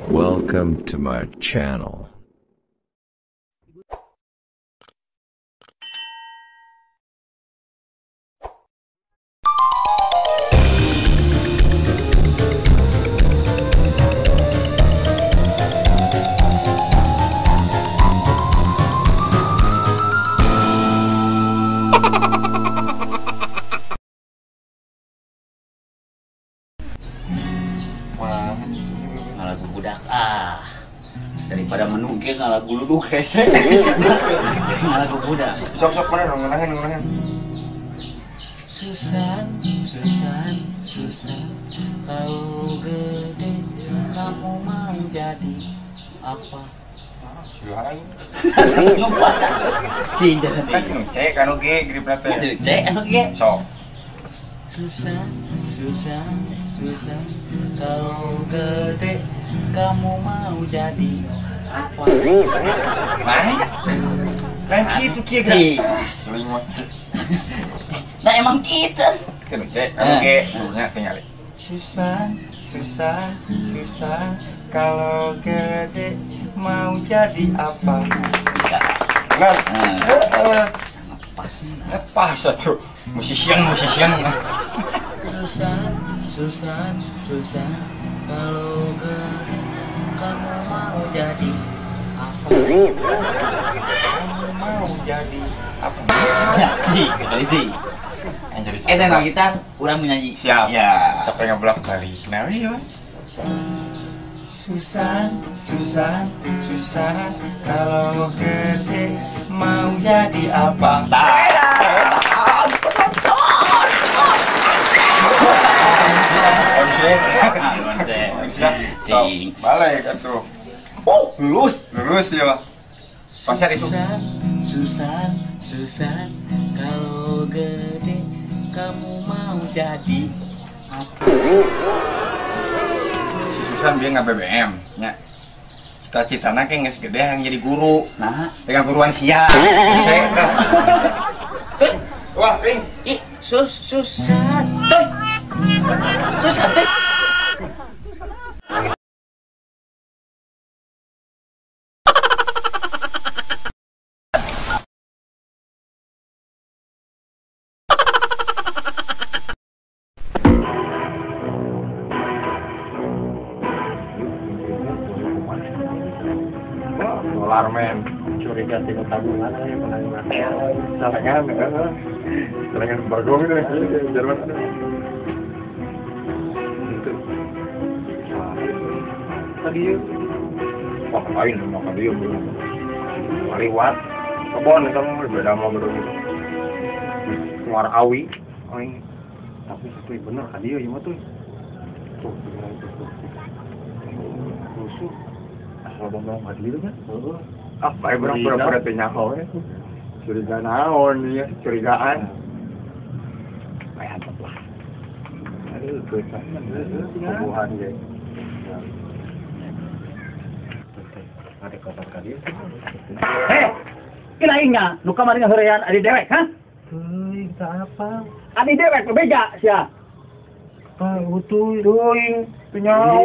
Welcome to my channel. Ngalagu budak ah daripada menunggu ngalagu luduk hese ngalagu budak sok-sok mana dong ngeunaheun Susan Susan Susan kalau gede kamu mau jadi apa? Sulain lupa cing jangan kan C kan oge gripna teh C anu G sok Susan Susan Susan kalau gede kamu mau jadi apa? Nah, lain gitu kieu geura. Seling mah. Nah emang gitu. Kan C, anu ge, nya tingali. Susan, Susan, Susan kalau gede mau jadi apa? Bisa. Benar. Heeh. Bisa ngepas. Ngepas atuh. Musisian. Susan, Susan, Susan, kalau gede kamu mau jadi apa? Kamu mau jadi apa? Jadi, kali ini. Tenang kita, urang menyanyi. Siap. Ya. Capek ngeblok balik. Nah, iya. Susan, Susan, Susan, kalau gede mau jadi apa? Konser. Cing. Balik atuh. Oh, lulus. Lulus ya. Konser itu. Susan, Susan, kalau gede kamu mau jadi apa? Si Susan dia nggak BBM, nya. Cita-citana kayak geus gede yang jadi guru. Nah, dengan guruan sia. Hese. Wah, ting. Ih, Susan, tuh. Susan tuh. Dolar men, curiga tinggal tabungan aja menang salengan, salengan bagong itu, Jerman. Itu, tadi wah lain sama dia belum liwat kebon itu beda mau berdua gitu, muar awi, tapi itu bener tadi ya mah tuh, tuh bener itu tuh, rusuh. Asal bambang adil kan? Ah, bae berang pura-pura teh nyaho we. Curiga naon ieu, curigaan. Bae antep lah. Aduh, kesan hubungan ge. Ada kabar ka dieu. Heh. Ilaing nya, nu kamari ngaheurean adi dewek, ha? Teuing teu apa? Adi dewek bebeja sia. Ah, utuy. Teuing, teu nyaho.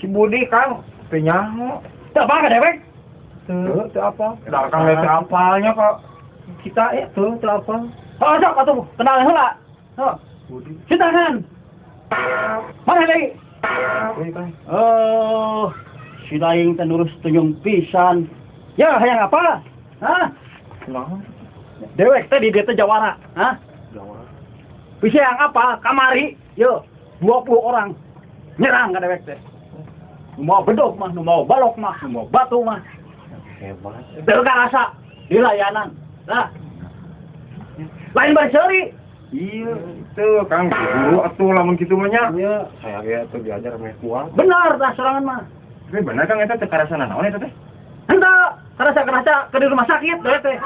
Si Budi, Kang. Teu nyaho. Teu apa ka dewek? Teu, teu apa? Da Kang teu apalnya kok. Kita ya teu, teu apa. Oh, sok atuh kenal heula. Heuh. Budi. Cuci tangan. Mana deui? Oh, si laing teh nurus tunjung pisan. Ya, hayang apa? Hah? Kunaon? Dewek teh di dieu teh jawara, hah? Jawara. Bisa yang apa? Kamari, yo, 20 orang nyerang ka dewek teh. Nu mau bedog mah, nu mau balok mah, nu mau batu mah. Hebat. Teu karasa di layanan. Lah. Lain bari seuri. Iya, itu Kang guru atuh lamun kitu mah nya. Iya, saya ge atuh diajar meh kuat. Benar tah sorangan mah. Tapi benar Kang eta teu karasana naon eta teh? Henteu, karasa-karasa ke di rumah sakit teh teh.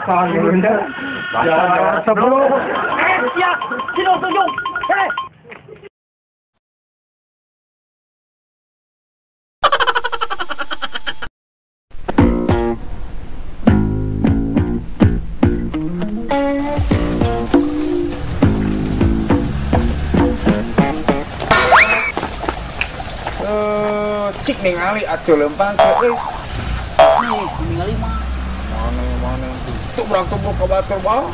Kang bener. Ya, sebelum sia, sino tunjung. Eh. Cik ningali atuh leumpang teh euy. Nih, ningali mah. Mana tuh berang tubruk ka batur bae.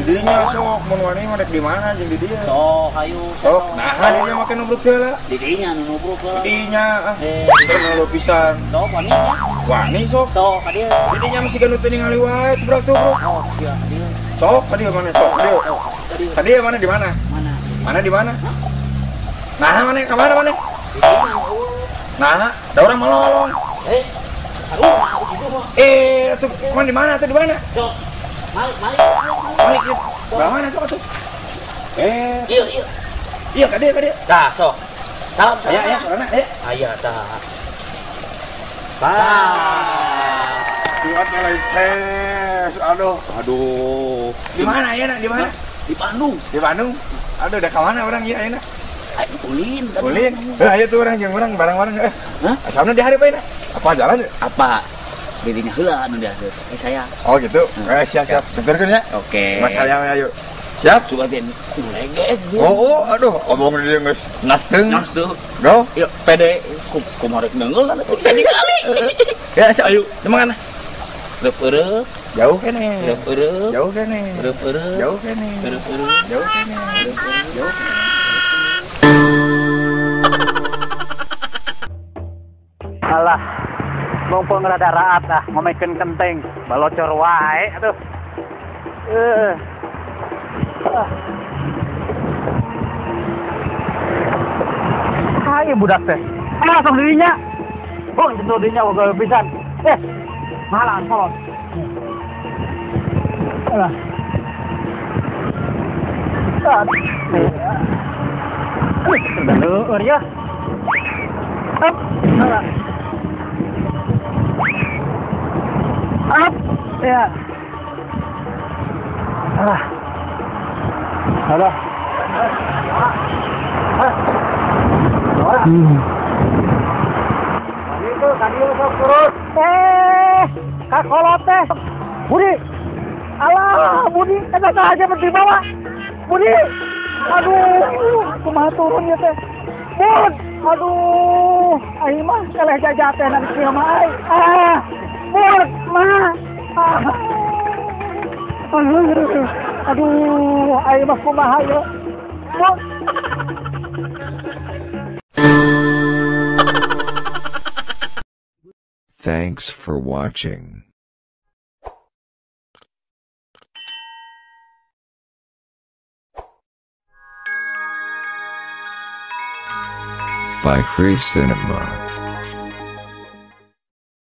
Didinya sok mun wani mah rek di mana jeung di dieu. Sok hayu. Sok naha dinya make nubruk heula. Didinya nu nubruk heula. Didinya ah. Terlalu pisan. Sok wani ya. Wani sok. Sok ka dieu. Didinya masih ganu teu ningali wae tubruk tubruk. Oh, iya ka dieu. Sok ka dieu mana sok ka dieu. Ka dieu mana di mana? Mana? Mana di mana? Nah, mana ka mana mana? Nah, ada orang melolong. Aduh, gitu mah. Tuh, mana di mana tuh di mana? Sok. Malik. Malik. Mana sok atuh? Iya. Iya, ka dieu, ka dieu. Tah, sok. Salam, salam. Aya, aya, aya. Aya tah. Tah. Kuat lain ces. Aduh. Aduh. Di mana aya, nak? Di mana? Di Bandung. Di Bandung. Aduh, udah ka mana orang ieu ayeuna? Ayo ulin. Ulin. Ayo tuh orang jeung urang bareng-bareng. Hah? Asalna di hari apa Apa jalan? Apa? Dirinya heula anu di hareup. Saya. Oh gitu. Siap siap. Tuturkeun ya. Oke. Mas hayang ayo. Siap. Coba den legek. Oh, aduh, omong dia geus nasteung. Nasteung. Go. Yuk, pede kumaha rek neunggeul atuh jadi kali. Ya, siap. Ayo. Semangat. Reup-eureup. Jauh kene. Reup-eureup. Jauh kene. Reup-eureup. Jauh kene. Reup-eureup. Jauh kene. Jauh kene. Alah, mumpung rada raat ah, ngomekeun kenteng, balocor wae atuh. Ayo budak teh. Langsung dirinya. Oh, jentul dirinya boga pisan. Malah kolot. Alah. Leueur ya. Up. Alah. Up. Ya. Alah. Alah. Itu tadi sok turun. Kakolot teh. Budi. Alah, Budi, eta aja di bawah. Budi. Aduh, kumaha turun ya teh. Bud, aduh, aing mah kaleh jajah teh na kieu mah ai. Ah, Bud, mah. Aduh, aduh, aing mah kumaha ieu. Bud. Thanks for watching. By Free Cinema.